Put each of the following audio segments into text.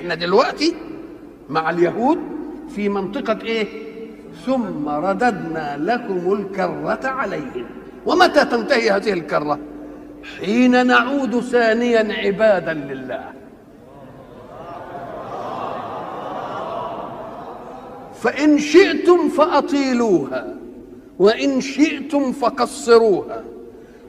احنا دلوقتي مع اليهود في منطقة ايه؟ ثم رددنا لكم الكرة عليهم. ومتى تنتهي هذه الكرة؟ حين نعود ثانيا عبادا لله. فإن شئتم فأطيلوها وإن شئتم فقصروها،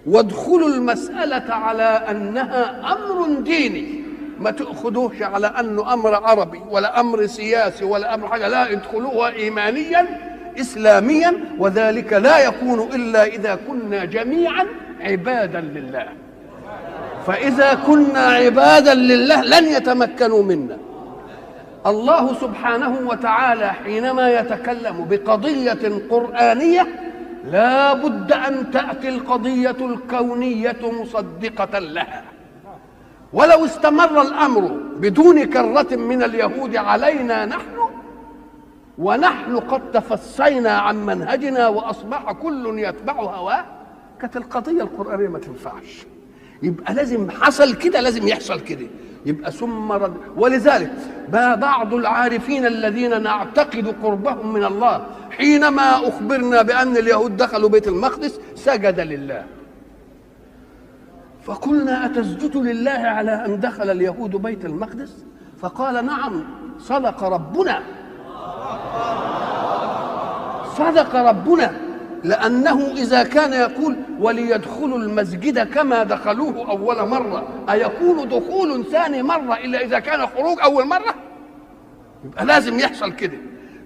وادخلوا المسألة على أنها أمر ديني، ما تأخذوش على أنه أمر عربي ولا أمر سياسي ولا أمر حاجة، لا، ادخلوها إيمانيا إسلاميا، وذلك لا يكون إلا إذا كنا جميعا عبادا لله. فإذا كنا عبادا لله لن يتمكنوا منا. الله سبحانه وتعالى حينما يتكلم بقضية قرآنية لا بد أن تأتي القضية الكونية مصدقة لها. ولو استمر الأمر بدون كرة من اليهود علينا نحن، ونحن قد تفسينا عن منهجنا وأصبح كل يتبع هواه، كانت القضية القرآنية ما تنفعش. يبقى لازم حصل كده، لازم يحصل كده، يبقى ثم رد. ولذلك بعض العارفين الذين نعتقد قربهم من الله حينما أخبرنا بأن اليهود دخلوا بيت المقدس سجد لله، فقلنا أتسجد لله على أن دخل اليهود بيت المقدس؟ فقال نعم، صدق ربنا، صدق ربنا، لأنه إذا كان يقول وليدخلوا المسجد كما دخلوه أول مرة، أيكون دخول ثاني مرة إلا إذا كان خروج أول مرة؟ يبقى لازم يحصل كده.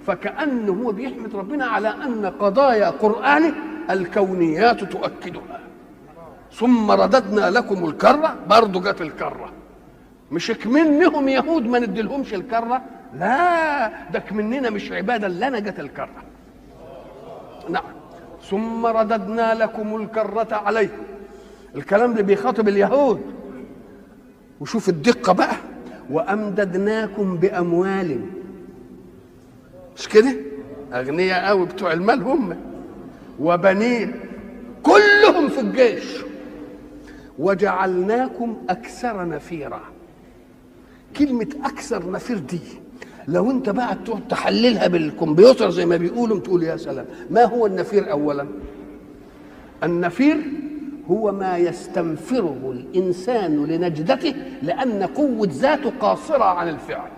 فكأنه هو بيحمد ربنا على أن قضايا قرآنه الكونيات تؤكدها. ثم رددنا لكم الكرة، برضو جت الكرة، مش كمنهم يهود ما نديلهمش الكرة، لا، ده كمننا مش عبادة لنا جت الكرة. نعم، ثم رددنا لكم الكرة عليكم. الكلام اللي بيخاطب اليهود، وشوف الدقة بقى، وأمددناكم بأموال، مش كده؟ أغنياء قوي بتوع المال هم، وبنين كلهم في الجيش، وجعلناكم أكثر نفيرا. كلمة أكثر نفير دي لو انت بقى تقعد تحللها بالكمبيوتر زي ما بيقولوا تقول يا سلام. ما هو النفير اولا؟ النفير هو ما يستنفره الانسان لنجدته، لان قوة ذاته قاصرة عن الفعل،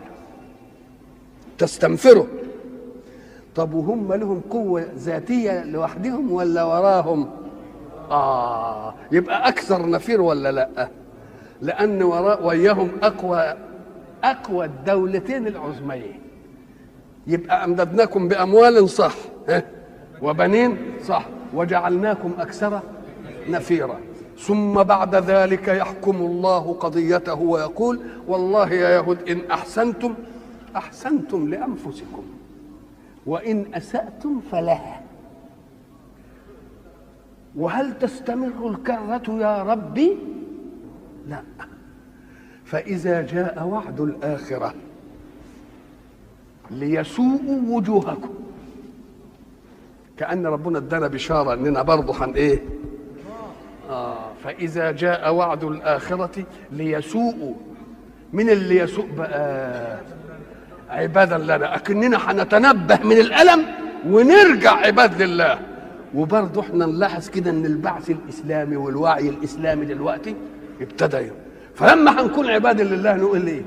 تستنفره. طب وهم لهم قوة ذاتية لوحدهم ولا وراهم؟ يبقى اكثر نفير ولا لا؟ لان وراء وياهم أقوى الدولتين العظميين. يبقى أمددناكم بأموال صح، وبنين صح، وجعلناكم أكثر نفيرا. ثم بعد ذلك يحكم الله قضيته ويقول والله يا يهود إن أحسنتم أحسنتم لأنفسكم وإن أسأتم فلها. وهل تستمر الكرة يا ربي؟ لا. فإذا جاء وعد الآخرة ليسوءوا وجوهكم، كأن ربنا ادانا بشارة إننا برضه هن إيه؟ فإذا جاء وعد الآخرة ليسوءوا، من اللي يسوء بقى؟ عبادا لنا، أكننا هنتنبه من الألم ونرجع عباد لله. وبرضه احنا نلاحظ كده إن البعث الإسلامي والوعي الإسلامي دلوقتي ابتدى، فلما هنكون عباد لله نقول ايه؟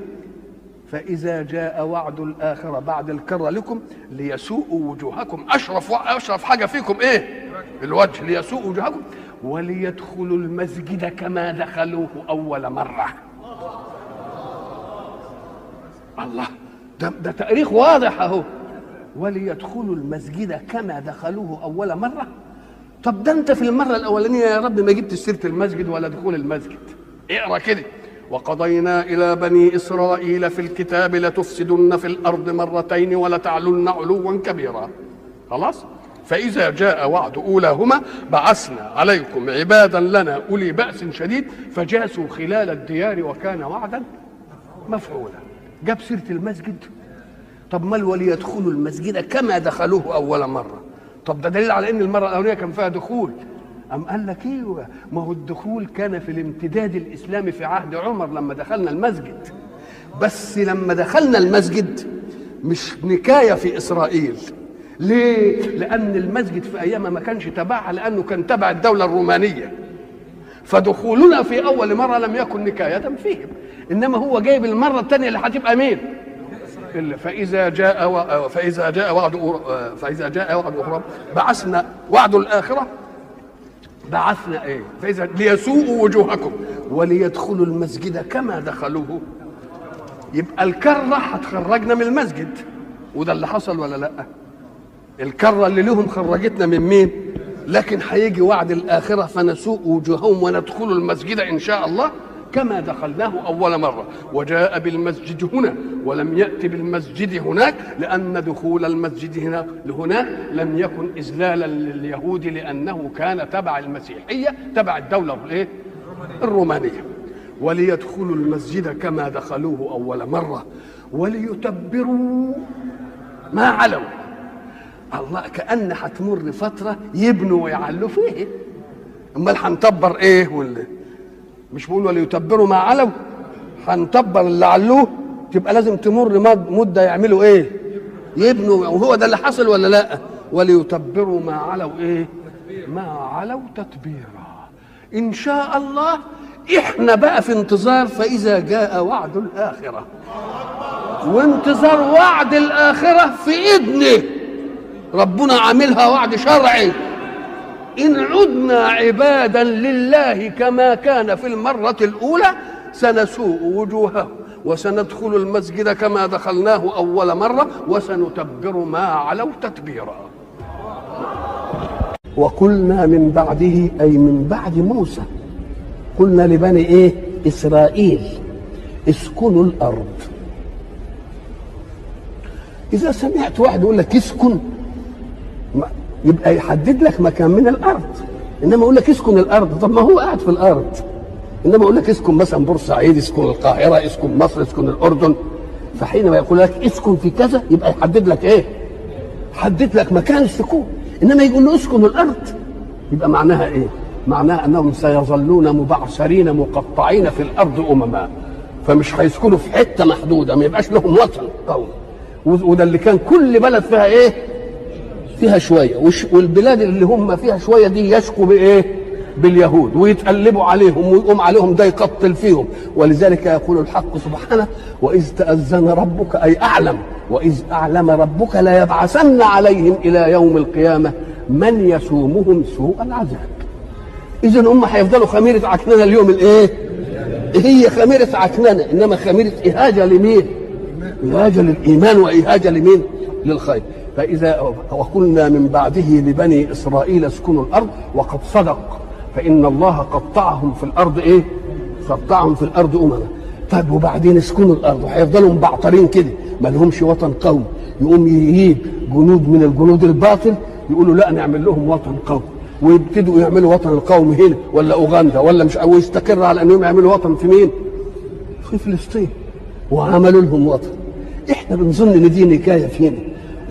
فإذا جاء وعد الآخرة بعد الكرة لكم ليسوءوا وجوهكم، أشرف حاجة فيكم ايه؟ الوجه. ليسوءوا وجوهكم وليدخلوا المسجد كما دخلوه أول مرة. الله، ده تاريخ واضح اهو. وليدخلوا المسجد كما دخلوه أول مرة. طب ده أنت في المرة الأولانية يا رب ما جبت سيرة المسجد ولا دخول المسجد. اقرأ كده، وقضينا إلى بني إسرائيل في الكتاب لتفسدن في الأرض مرتين ولتعلن علوا كبيرا. خلاص؟ فإذا جاء وعد أولاهما بعثنا عليكم عبادا لنا أولي بأس شديد فجاسوا خلال الديار وكان وعدا مفعولا. جاب سيرة المسجد. طب ما وليدخلوا المسجد كما دخلوه أول مرة؟ طب ده دليل على إن المرة الأولانية كان فيها دخول. أم قال لك إيه؟ ما هو الدخول كان في الامتداد الإسلامي في عهد عمر لما دخلنا المسجد، بس لما دخلنا المسجد مش نكاية في إسرائيل. ليه؟ لأن المسجد في أيامها ما كانش تبعها، لأنه كان تبع الدولة الرومانية، فدخولنا في أول مرة لم يكن نكاية فيهم، إنما هو جايب المرة الثانية اللي هتبقى مين؟ فإذا جاء وعد أخرى بعثنا وعد الآخرة، بعثنا إيه؟ فإذا ليسوءوا وجوهكم وليدخلوا المسجد كما دخلوه. يبقى الكرة هتخرجنا من المسجد، وده اللي حصل ولا لأ؟ الكرة اللي لهم خرجتنا من مين؟ لكن هيجي وعد الآخرة فنسوء وجوههم وندخل المسجد إن شاء الله كما دخلناه أول مرة. وجاء بالمسجد هنا ولم يأتي بالمسجد هناك، لأن دخول المسجد هنا لهناك لم يكن إذلالا لليهود، لأنه كان تبع المسيحية، تبع الدولة الإيه؟ الرومانية. وليدخلوا المسجد كما دخلوه أول مرة وليتبروا ما علوا. الله، كأن هتمر فترة يبنوا ويعلوا فيه، أمال هنتبر إيه؟ ولا مش بيقولوا وليتبروا ما علوا؟ هنتبر اللي علوه، تبقى لازم تمر مدة يعملوا إيه؟ يبنوا. وهو ده اللي حصل ولا لا؟ وليتبروا ما علوا إيه؟ ما علوا تتبيرا إن شاء الله. إحنا بقى في انتظار فإذا جاء وعد الآخرة، وانتظار وعد الآخرة في إذنه، ربنا عاملها وعد شرعي. إن عدنا عبادا لله كما كان في المرة الأولى سنسوء وجوهه وسندخل المسجد كما دخلناه أول مرة وسنتبر ما علوا تتبيرا. وقلنا من بعده، أي من بعد موسى، قلنا لبني إيه؟ إسرائيل اسكنوا الأرض. إذا سمعت واحد يقول لك اسكن، يبقى يحدد لك مكان من الأرض، إنما يقول لك اسكن الأرض، طب ما هو قاعد في الأرض. إنما يقول لك اسكن مثلا بورسعيد، اسكن القاهرة، اسكن مصر، اسكن الأردن. فحينما يقول لك اسكن في كذا يبقى يحدد لك إيه؟ حدد لك مكان السكون. إنما يقول له اسكن الأرض يبقى معناها إيه؟ معناها أنهم سيظلون مبعثرين مقطعين في الأرض أمما، فمش هيسكنوا في حتة محدودة، ما يبقاش لهم وطن قوي. وده اللي كان كل بلد فيها إيه؟ فيها شوية، والبلاد اللي هم فيها شوية دي يشكوا بإيه؟ باليهود، ويتقلبوا عليهم ويقوم عليهم ده يقتل فيهم. ولذلك يقول الحق سبحانه: وإذ تأذن ربك، أي أعلم، وإذ أعلم ربك ليبعثن عليهم إلى يوم القيامة من يسومهم سوء العذاب. إذن هم هيفضلوا خميرة عكننة اليوم الإيه؟ هي خميرة عكننة، إنما خميرة إهاجة لمين؟ إهاجة للإيمان وإهاجة لمين؟ للخير. فإذا وقلنا من بعده لبني إسرائيل اسكنوا الأرض وقد صدق، فإن الله قطعهم في الأرض إيه؟ قطعهم في الأرض أمما. طيب وبعدين اسكنوا الأرض وهيفضلوا مبعترين كده، ما لهمش وطن قومي. يقوم يجيب جنود من الجنود الباطل يقولوا لا نعمل لهم وطن قومي، ويبتدوا يعملوا وطن القومي هنا ولا أوغندا ولا مش، ويستقر على أنهم يعملوا وطن في مين؟ في فلسطين، وعملوا لهم وطن. إحنا بنظن إن دي نكاية فينا،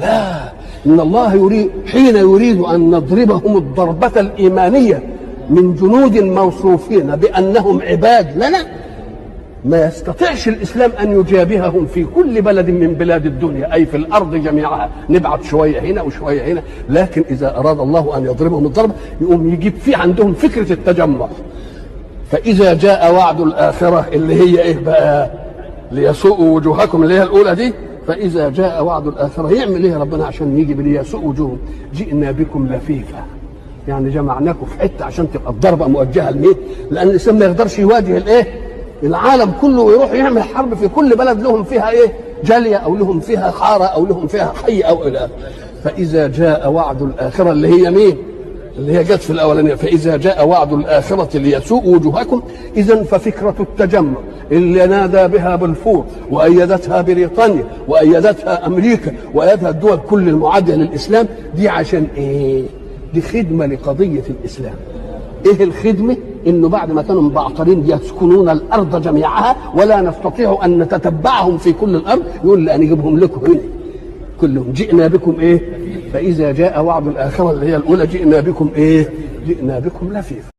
لا، إن الله يريد حين يريد أن نضربهم الضربة الإيمانية من جنود موصوفين بأنهم عباد لنا، ما يستطيعش الإسلام أن يجابههم في كل بلد من بلاد الدنيا، أي في الأرض جميعها، نبعت شوية هنا وشوية هنا. لكن إذا أراد الله أن يضربهم الضربة يقوم يجيب في عندهم فكرة التجمع. فإذا جاء وعد الآخرة اللي هي إيه بقى؟ ليسوءوا وجوهكم، اللي هي الأولى دي. فإذا جاء وعد الآخرة يعمل إيه ربنا عشان يجي ليسوء وجوههم؟ جئنا بكم لفيفا، يعني جمعناكم في حتة عشان تبقى الضربة موجهة لمين؟ لأن الإنسان ما يقدرش يواجه الإيه؟ العالم كله ويروح يعمل حرب في كل بلد لهم فيها إيه؟ جالية أو لهم فيها حارة أو لهم فيها حي أو إلى آخره. فإذا جاء وعد الآخرة اللي هي مين؟ اللي هي جت في الأولانية، فإذا جاء وعد الآخرة ليسوء وجوهكم. إذن ففكرة التجمع اللي نادى بها بلفور وأيدتها بريطانيا وأيدتها أمريكا وأيدتها الدول كل المعادية للإسلام دي عشان إيه؟ دي خدمة لقضية الإسلام. إيه الخدمة؟ إنه بعد ما كانوا مبعترين يسكنون الأرض جميعها ولا نستطيع أن نتتبعهم في كل الأرض، يقول لا نجيبهم لكم هنا كلهم، جئنا بكم إيه؟ فإذا جاء وعد الآخرة اللي هي الأولى جئنا بكم إيه؟ جئنا بكم لفيفا.